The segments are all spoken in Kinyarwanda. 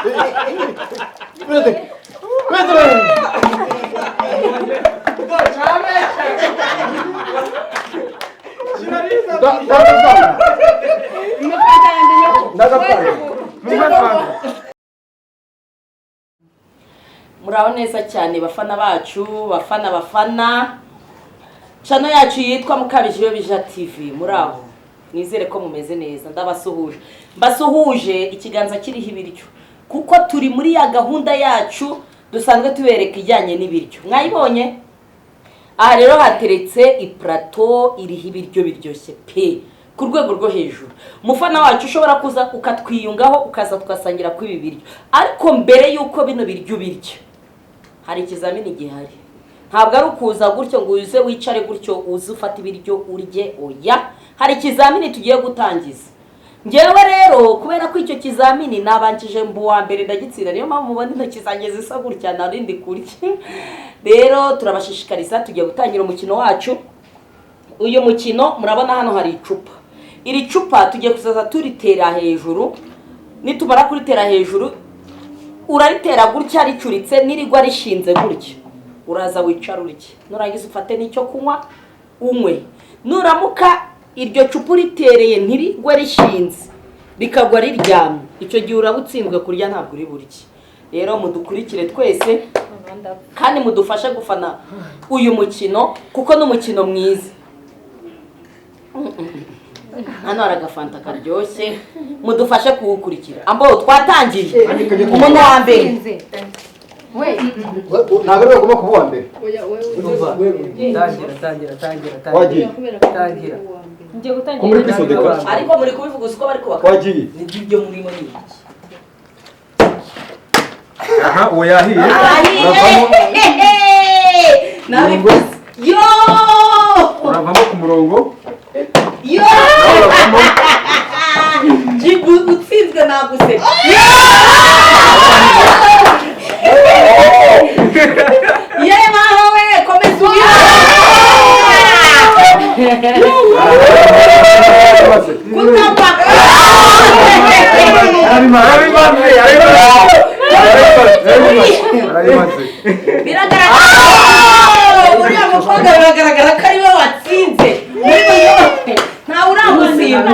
Espérate. Espérate. Ndagapfa. Muraho neza cyane, bafana bacu, bafana bafana channel yacu yitwa Mukabijiyo Bija TV. Muraho, nizere ko mumeze neza. Ndabasuhuje, mbasuhuje ikiganza kiriho ibiryo, kuko turi muri ya gahunda yacu dusanzwe tubereka ijyanye n'ibiryo. Mwayibonye aha rero hateretse ipurato iriho ibiryo biryoshye pe, ku rwego rwo hejuru. Umufana wacu, ushobora kuza ukatwiyungaho, ukaza tugasangira kuri ibi biryo. Ariko mbere y'uko bino biryo ubirya, hari ikizamini gihari. Ntabwo ari ukuza gutyo ngo uze wicare gutyo, uze ufate ibiryo urye, oya. Hari ikizamini tugiye gutangiza. Ngewe rero, kubera ko icyo kizamini nabanjije mbu wa mbere, ndagitsinda, niyo mpamvu mubona intoki zanjye zisa gutya, narindi kurya. Rero turabashishikariza, tugiye gutangira umukino wacu. Uyu mukino, murabona hano hari icupa. Iri cupa tugiye kuzaza turitera hejuru. Nitumara kuritera hejuru, uraritera gutya ricuritse, nirigwa rishinze gutya, uraza wicara urye. Nurangiza ufate n'icyo kunywa unywe. Nuramuka iryo cupa uritereye ntirigwe rishinze, rikagwa riryamye, icyo gihe uraba utsinzwe kurya, ntabwo uri burye. Rero mudukurikire twese kandi mudufashe gufana uyu mukino, kuko ni umukino mwiza. Hano hari agafanta karyoshye, mudufashe kuwukurikira. Ambo twatangiye, umuntu wa mbere. Ntabwo ari bagomba kuba uwa mbere. Tangira, tangira, tangira. Wagiye. Tangira. Ngiye Ko gutangira. muri kwisodeka. Ariko muri kubivuga uzi ko bari kubaka. Wagiye. Nibyo, ibyo murimo ni ibiki? Aha, uwo yahiye. Uravamo. Nabikoze yo. Uravamo ku murongo. Yo. Nawe uravamo. Jibu, utsinzwe, naguseka. Ye mama we, komeza uyu. Kutapfa. Arabimaze, arabimaze, arabimaze. Biragaragara, uriya mukobwa biragaragara ko ari we watsinze muri buri, ntawe uramusimbura.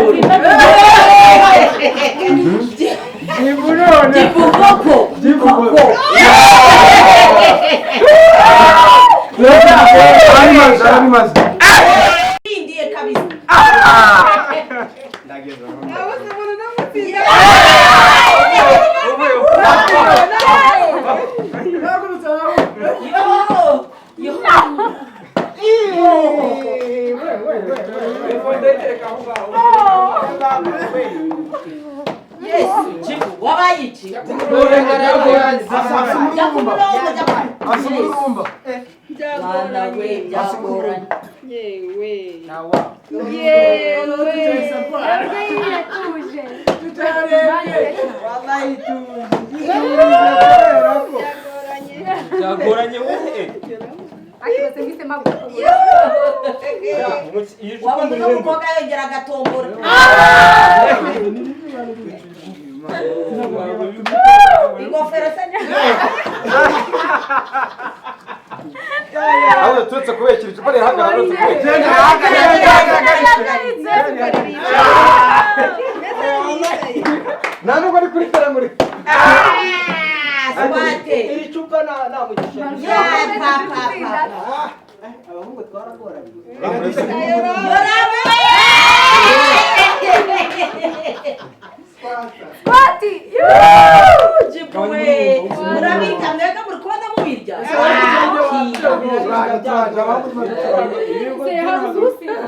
Jibu koko. Jibu. Koko. Arabimaze, arabimaze. Indiye kabisa. Yo yo. Yesu, Jibu, wabaye iki? Jya ku murongo, jya ku Umururumba. Mwana we, byagoranye. Yewe. Iratuje. Byagoranye wowe. Akibaze mpise mpaguruka. Wabona uno mukobwa yongera agatombora. Ingofero se? Ahubwo turetse kubeshyira icupa rihagarara, uretse kubeshyira. Nta nubwo ari kuri teramuri. Swate. Iri cupa nta mugisha. Ya papa papa. Abahungu twaragoranye. Yorabe. Pati. Jibu we, murabirya mwebwe, muri kubona mubirya.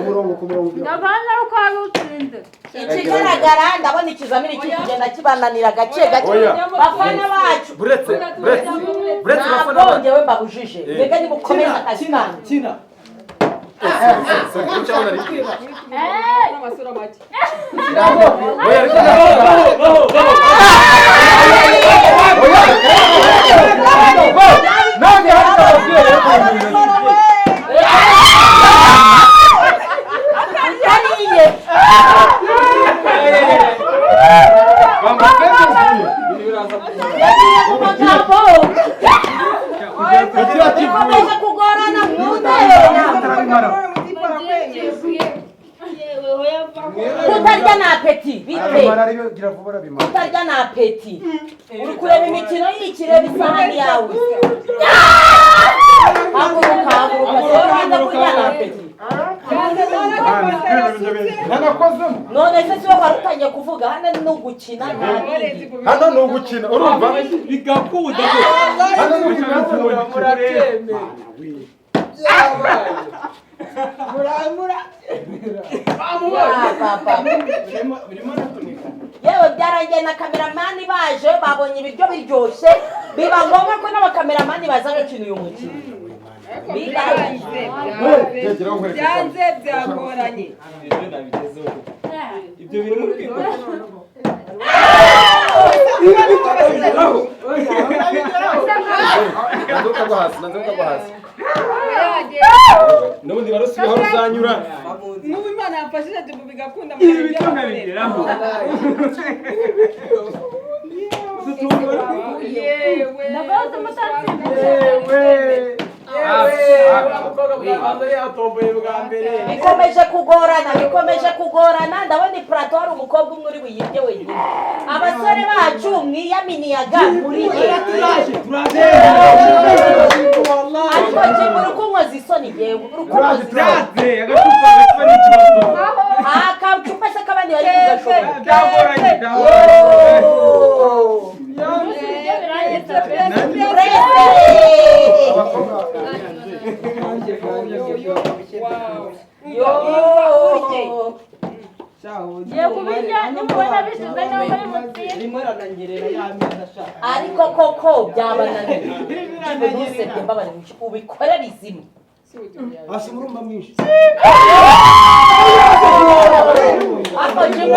Umurongo ku murongo. Ndabana uko wari utsinze. Ikigaragara, ndabona ikizamini kiri kugenda kibananira gake gake. Oya. Bafana bacu. Buretse, buretse, buretse, bafana Ntabwo bacu. njyewe mbabujije, mbega nimukomeze akazi kanyu. Kina. Oya, ariko nange hari ababyeyi rero. Utariye. Bambaye. Yagiye mu magambo. Bikomeje kugorana mwundebe. Kutarya na appétit bite? Arabimara ariyo gira vuba arabimara. Kutarya na appétit, uri kureba imikino y'ikireba isahani yawe. Haguruka, haguruka, siyo kurya na appétit. Nanakozemo. None se siwe wari utangiye kuvuga? Hano ni ugukina, nta bindi. Hano ni ugukina, urumva? Bigakunda. Hano ni ugukina. Murabyemera. Muramura. Ya, papa. Birimo natunika. Yewe, byarangiye na kameramani baje babonye ibiryo biryoshye, biba ngombwa ko n'abakameramani baza gukina uyu mukino. Bigaragaje. Byegeraho nkwereke. Byanze, byagoranye. Ibyo nabigezeho, ibyo biri mu rwego. Nabigeraho. Nanze ukagwa hasi, nanze ukagwa hasi. N'ubundi barusigaho ruzanyura. N'ubu Imana yamfashije tubu bigakunda. Ibi biryo nkabigeraho. Yewe. Ndabaza umutatsinda. Yewe. Umukobwa bwabanza yatomboye bwa mbere. Bikomeje kugorana, bikomeje kugorana. Ndabona ipurato hari umukobwa umwe uri buyirye wenyine. Abasore bacu mwiyaminiyaga muri Turaje, turaje. Ariko Jim, uri kunkoza isoni, yewe uri kunkoza isoni. Byanze, agacupa, agacupa ni ikibazo. Akacupa se k'abandi bari kugashobora? Byagoranye, byagoranye. Uretse. Yo. Ngiye kubirya, nimubona bishize niba muri mutsinde. Rimwe arananyerera y'ameza ashaka. Ariko koko byabananiye. Ntusebye, mbabare, ubikore bizima. Hasi umurumba mwinshi. Ariko Jim,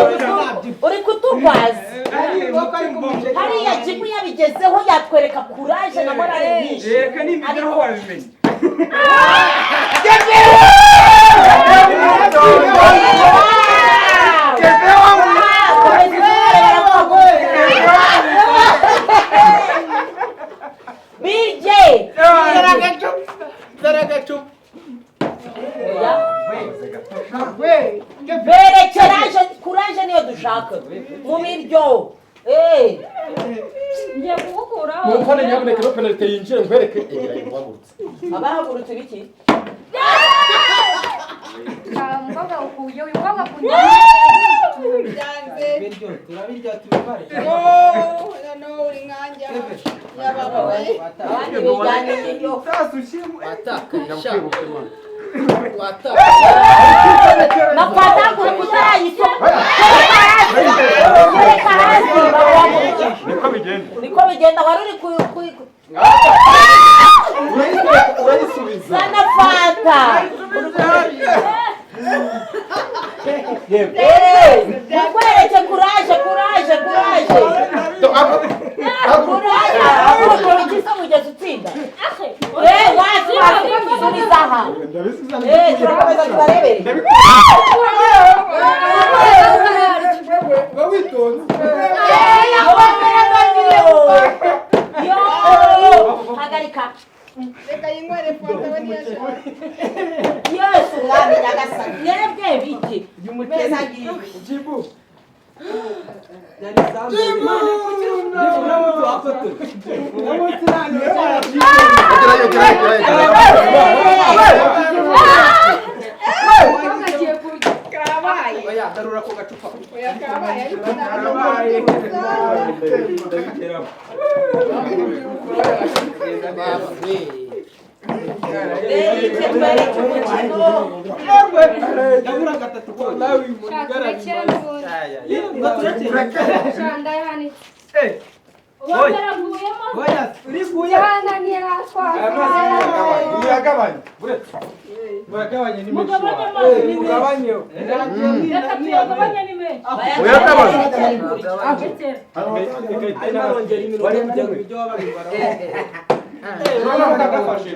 uri kuturwaza. Hariya Jim yabigezeho, yatwereka courage na morale nyinshi. Reka nimbigeraho barabimenya. Birye. Dore agacupa. Berekeraje courage, niyo dushaka mu biryo. Eh. Ngiye kugukuraho. Mumfane nyamuneka, no penalty yinjire nkwereke egira ihagurutse. Abahagurutse biki? Umukobwa ukuye, uyu mukobwa akunda. Byanze. Turabirya tubimare. Noneho uri nkanjye yababawe. Abandi bijyanye n'ibyo. Ndakwibuka Imana. Bafata kure kutarayisoma. Reka hasi baguhagurukije. Niko bigenda. Niko bigenda, wari uri ku Urayisubiza. Zana fanta. Yewe. Eh, mukwereke courage, courage, courage. Courage, haguruka ikisa mugezi utsinda. Eh, wasi wasi subiza aha. Ndabisubiza. Eh, turakomeza tubarebere. Ba witonze. Yo! Hagarika. Reka yinywere fanta, we niyo ashaka. Yesu mwami nyagasani. Mwebwe biki? Meza ngiye. Jibu. Yari sambu. Jibu uramutse wafotoye. Uramutse Gerayo, gerayo, gerayo. Agiye kurya. Kabaye. Oya, darura ako gacupa. Oya, kabaye ariko Kabaye. Ndabigeraho. Bereke, twereke umukino. Ndabura gatatu konyine. Turekere n'ubundi. Tureke. Ndayahanitse. Uwambere avuyemo. Oya, urikuye. Yananiye atwara. Muyagabanye. Buretse. Muragabanye ni menshi. Mugabanye amazi ni menshi. Mugabanye. Reka tuyagabanye, ni menshi. Uyagabanye. Rekera. Arimo arongera iminota kugira ngo ibiryo baba babibara. Ndagafashe.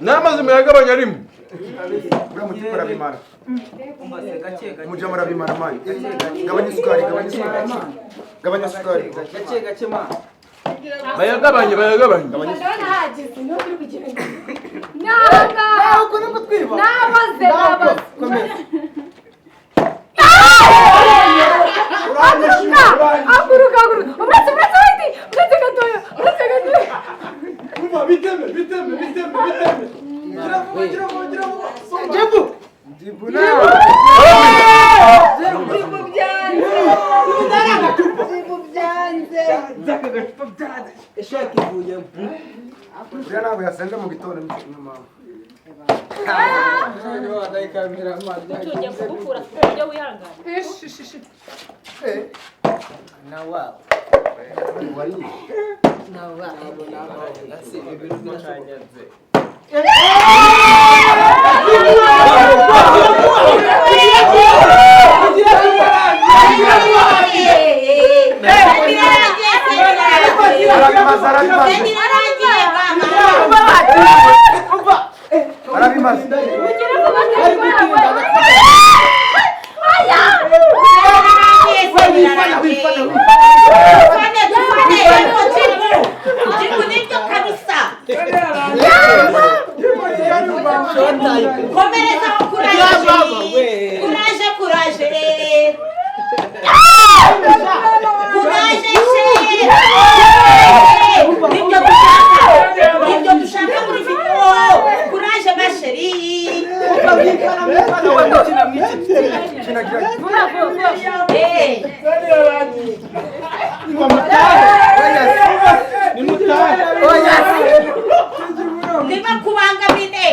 N'amazi muyagabanye arimo. Uriya mutipe arabimara. Gake gake. Umujama arabimara mani. Gabanya isukari, gabanya isukari. Gabanya sukari. Gake gake ma. Bayagabanye bayagabanye. Ndabona hagize n'uri kugenda. Nanga. Nawe uko kutwiba. Nabaze nabaze. Komeza. Haguruka haguruka. Uretse uretse wait. Uretse gatoya. Uretse gatoya. Umva biteme biteme biteme biteme. Gira vuba gira vuba gira vuba. Jibu. Jibu nawe. Jibu byanze. Jibu byanze. Zaka gacupa byanze. Eshaki ivuyemo. Uriya ntabwo yasenze mu gitondo nyuma. Tugiye kugukura ku buryo wihangana. Nawa. Wariye. Nawa. Arabimaze arabimaze. Arabimaze. Komereza kuraje kuraje kuraje kuraje nibyo dushaka nibyo dushaka muri video kuraje ma chérie nibakubangamire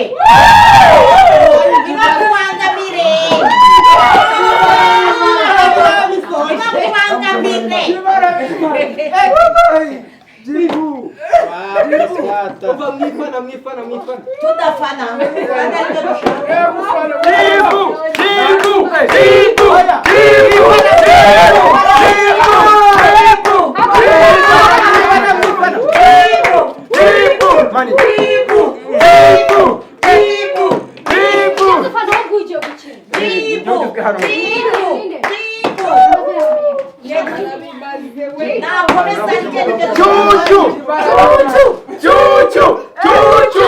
nibakubangamire nibakubangamire Jibu. Uva mwifana mwifana mwifana. Tudafana. Jibu jibu jibu jibu jibu Mani. Jibu jibu jibu jibu. Dufana wo kugiye gukina. jibu jibu jibu. Nakomeza njye nibyo Cucu cucu cucu cucu.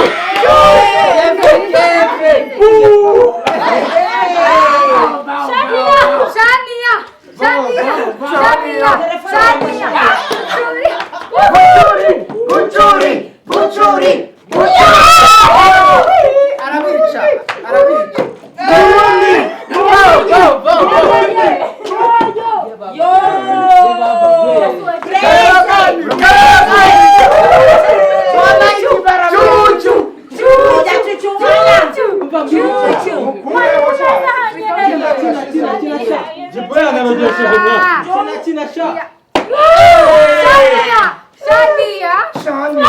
Shania, Shania, Shania, Shania, Shania. Bucuri. Bucuri. Bucuri. Arabica. Arabica. Burundi. Burundi. Yo! Cucu. Cucu! Jibu yanabagesheje mwa. Kina kina sha. Shania, Shania. Shani.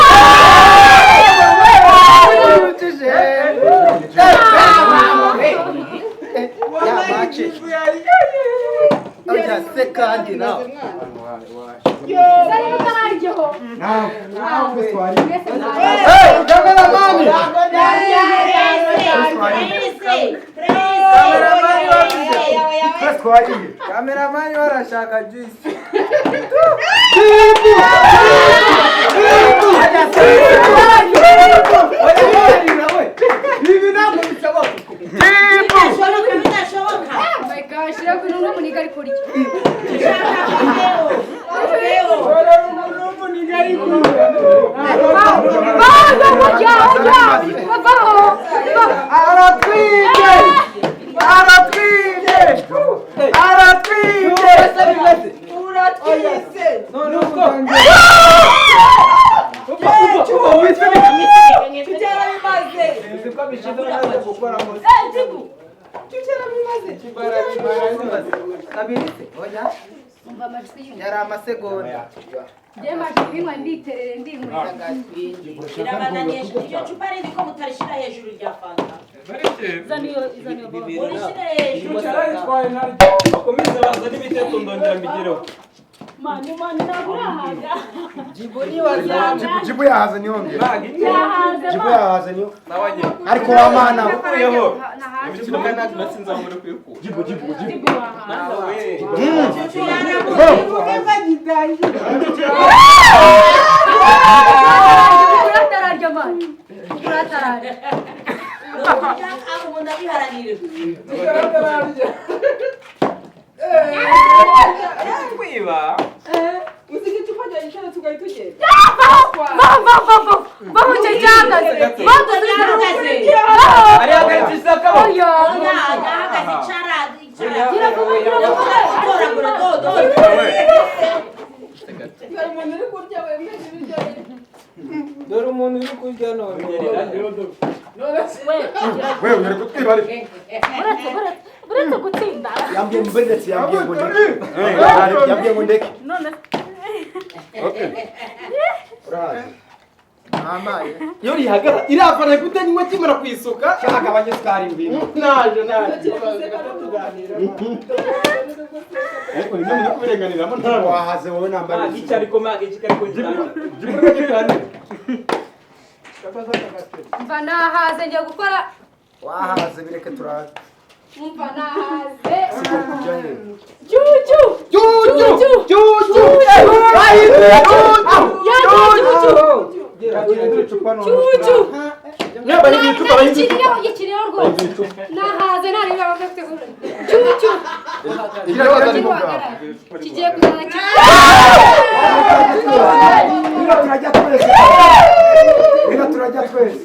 Oya se kandi nawe. Zari mutararyoho. Nawe twari. Mwese mwaje. Hey, kameramani. Twese twariye. Kameramani barashaka juice. Ibi ntabwo bishoboka. Jibu. Oh my gosh, rero uno muniga ari kurya. Baza kurya, urya. Bavaho. Aratwibye. Aratwibye. Aratwibye. Uratwise. None uko. Umva amajwi y'inka. Yari amasegonda. Njye maje kubinywa nditerere ndinywera. Birabananiye iryo cupa rindi ko mutarishyira hejuru rya fanta Zana iyo zana iyo boro. murishyire hejuru Bakomeze bazane ibitego ndongera mbigereho. Mani mani ntabwo urahaga. Jibu ni wazana. Jibu yahaze ntiyongere. Yahaze Jibu ma. yahaze niyo. Ariko wa mana. Ukuyeho. Nahaze. Imikino natsinze aho muri kuyikura. Jibu jibu jibu. Jibu wahaze. Cucu yaramuze. Bitangira. Uratararya mani. Uratararya. Umuntu abiharanira. Kwiba. Usiga icupa rya gitare tugahita tugenda. Va va va va. Va mu cyangagaze. Va Cyahagaze. Arihagaritse akaboko. Oya. Ahagaze icara icara. Gira vuba gira vuba. Toragura dodo. Dore umuntu uri kurya wemeje ibiryo bye. Dore umuntu uri kurya none. Wewe uri kutwiba ariko. Uretse gutsinda. Yambwiye ngo ndetse yambwiye ngo ndeke. Yambwiye ngo ndeke. None Okay. Urahaze. Amaye. Iyo rihagara irafana kutanywa kimara kwisuka. Shaka abanyesukari ngwino. Naje naje. Ariko ni none kubirenganiramo ntabwo wahaze wowe nambara. Iki ariko mage iki ariko gikora. Mva nahaze ngiye gukora. Wahaze bireke turaze. Mva nahaze. Juju. Juju. Juju. Juju. Juju. Gikiriho rwose. Nahaze ntareba abafite Juju. Kigiye kuzana turajya twese. Reka turajya twese.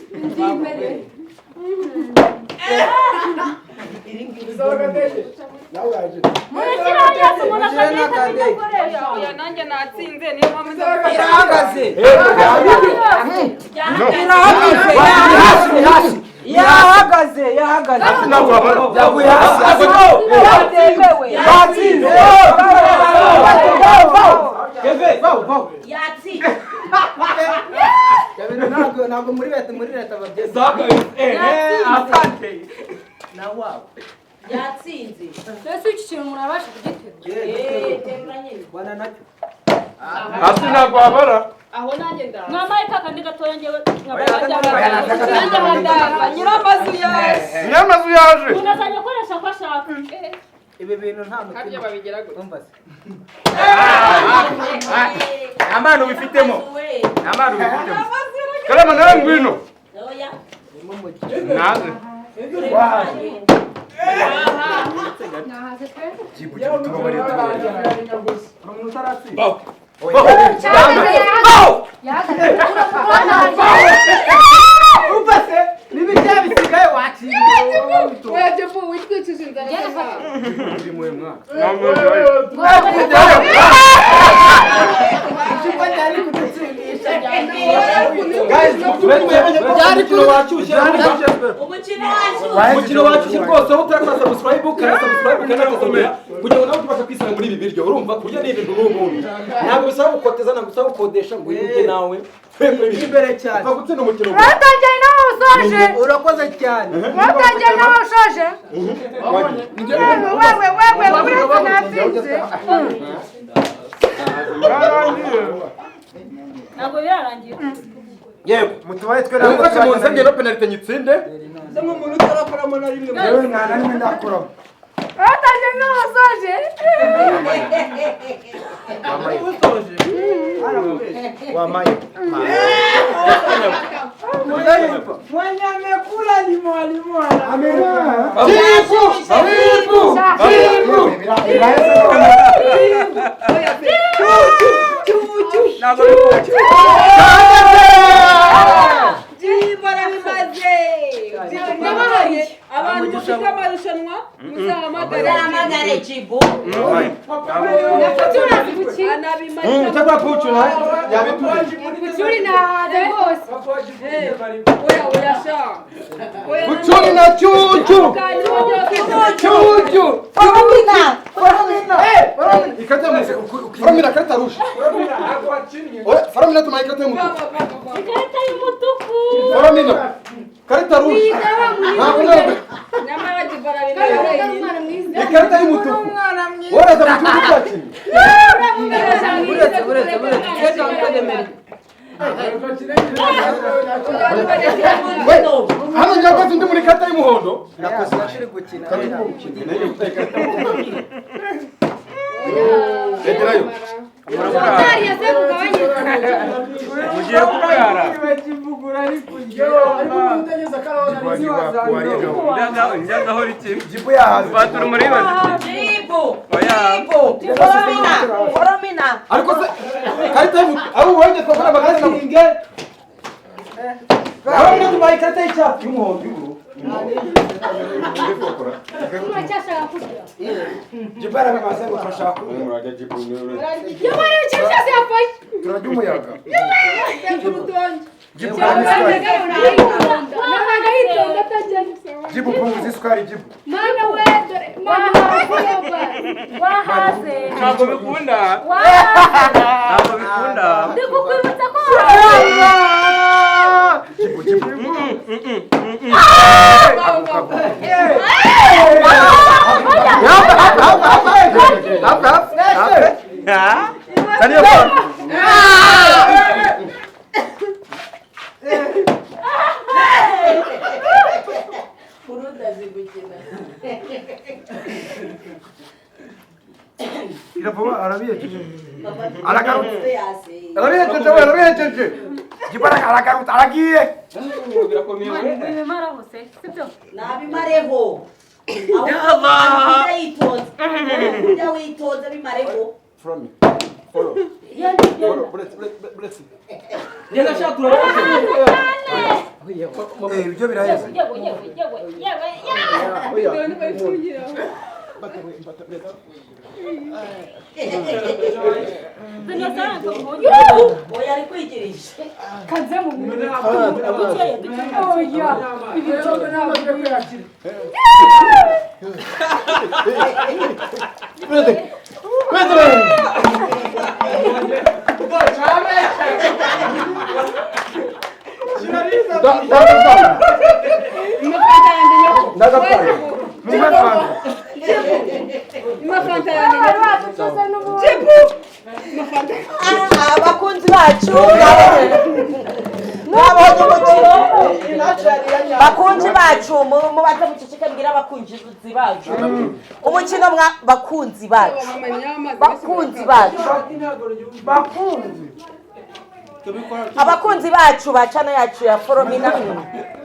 Oya nanjye natsinze niyo mpamvu Irahagaze. Irahagaze. Yahagaze, yahagaze. Yaguye hasi. Batsinze. Keve. Yatsinze. Ntabwo ntabwo muri leta muri leta babyeza. Zaka. Asante. Na wabo. Yatsinze. Ese iki kintu umuntu abasha kugiterura. Terura nyine. Bana nacyo. Hasi ntabwo wabara. Aho nanjye ndaza. Mwamaye kakandi gatoya ngewe. Nyiramazu yaje. Nyiramazu yaje. Umuntu azajya akoresha ko ashaka. Ibi bintu nta mutima. Harya babigira gute? Umva se. Nta mpano ubifitemo. Nta mpano ubifitemo. Karama nawe ngwino. Oya. Naze. Wahaze. Nahaze pe. Jibu jibu tubabarire tubabarire. Yahagaze. Umva se, n'ibiryo bisigaye wakiriye. Oya Jefu witwikije inzara. Icupa ryari kudutsindisha. Guys, washyushye. Umukino washyushye. Umukino washyushye rwose aho utarakora subscribe ukana subscribe ukana kugira ngo nawe tubashe kwisanga muri ibi biryo urumva kurya ni ibintu n'ubundi. Ntabwo bisaba gukoteza ntabwo bisaba gukodesha ngo urye nawe. Imbere cyane. Upfa gutsinda umukino. Uratangiye nawe usoje. Urakoze cyane. Uratangiye nawe usoje. Wewe wewe uretse natsinze. Ntabwo birarangira. Yego, Mutubaye twe ntabwo mufashe mu nzenge no penalty nyitsinde. Se nk'umuntu utarakoramo na rimwe. Yewe nta na rimwe ndakoramo. Uratangiye nawe usoje. Usoje. Wamaye. Mwenye amekula ni mwalimu ana. Amena. Jibu! Jibu! Jibu! Biraheze none. Ntabwo bikunda. Jibu arabimaze. Ndabahariye. Abantu mufite amarushanwa muzahamagare. Uzahamagare Jibu. Pucuri gukina. Anabimaze. Cyakora Pucu nawe yabituje. Pucuri nahaze rwose. Oya oya sha. Oya Pucuri na Cyucu. Cyucu. Faramina. Faramina. Ikarita y'umutuku. Faramina karita rouge. Oya, Faramina tumaye ikarita y'umutuku. Ikarita y'umutuku. Faramina. Karita rouge. Ntabwo ntabwo. Nyamara Jibu arabimaze. Umwana mwiza. Ikarita y'umutuku. Waraza mu cyumba cyakinnye. Uretse uretse uretse. Twese twemere. We, hano njya koze undi muri karita y'umuhondo. Nakoze. Turi gukina. Egerayo. Mugiye kurara. Ariko se karita abo wende twakora amakarita inge. Bamwe tubaye ikarita y'icyatsi y'umuhondo y'ubururu. Muracyashaka kurya. Jibu arabimaze ngo turashaka kurya. Yamara ikintu cyose yafashe. Turarya umuyaga. Jibu Jibu punguza isukari jibu. Mana we dore mana wahaze. Ntabwo bikunda. Ntabwo bikunda. Ndi kukwibutsa ko Jibu jibu. Nabimareho. Aho witonze bimareho. From me. Follow. Follow. Bless. Ngenda shaka turabona. Ibyo biraheze. Yewe. Oya ari kwigirisha. Kanze mu oya. Abakunzi bacu mwabonye umukino, bakunzi bacu mubanze muceceke mbwira abakunzi bacu umukino mwa bakunzi bacu bakunzi bacu abakunzi bacu ba channel yacu ya Foromina,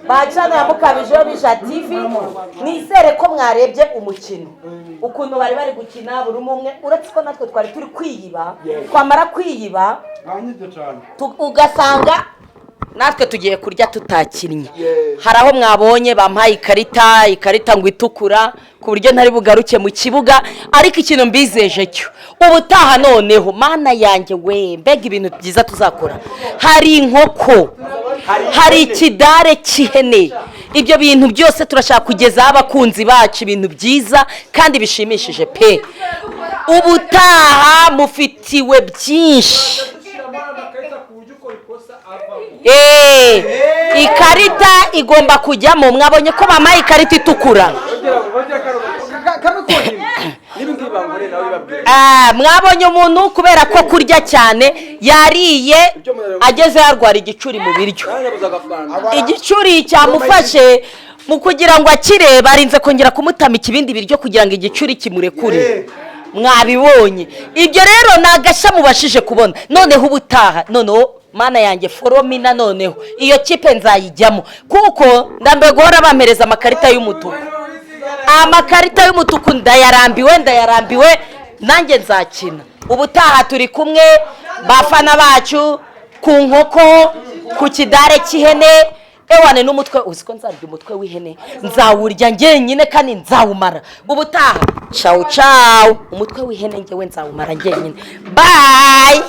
ba channel ya Mukabijeho Bija TV, nizere ko mwarebye umukino ukuntu bari bari gukina buri umwe, uretse ko natwe twari turi kwiyiba, twamara kwiyiba ugasanga natwe tugiye kurya tutakinnye. Hari aho mwabonye bampaye ikarita ngo itukura ku buryo ntari bugaruke mu kibuga, ariko ikintu mbizeje cyo ubutaha noneho mana yanjye we, mbega ibintu byiza tuzakora. Hari inkoko, hari ikidare cy'ihene, ibyo bintu byose turashaka kugezaho abakunzi bacu ibintu byiza kandi bishimishije pe. Ubutaha mufitiwe byinshi. Ikarita igomba kujyamo, mwabonye ko bamaye ikarita itukura. Mwabonye umuntu kubera ko kurya cyane yariye ageze yarwara igicuri mu biryo, igicuri cyamufashe mu kugira ngo akire barinze kongera kumutamika ibindi biryo kugira ngo igicuri kimurekure. Mwabibonye ibyo rero ni agashya mubashije kubona. Noneho ubutaha noneho mana yanjye Foromina, noneho iyo kipe nzayijyamo kuko ndambiwe guhora bampereza amakarita y'umutuku. Amakarita y'umutuku ndayarambiwe, nanjye nzakina. Ubutaha turi kumwe bafana bacu ku nkoko, ku kidare cy'ihene, ewane n'umutwe. Uzi ko nzarya umutwe w'ihene, nzawurya njyenyine kandi nzawumara. Ubutaha ciao ciao, umutwe w'ihene njyewe nzawumara njyenyine. Bye.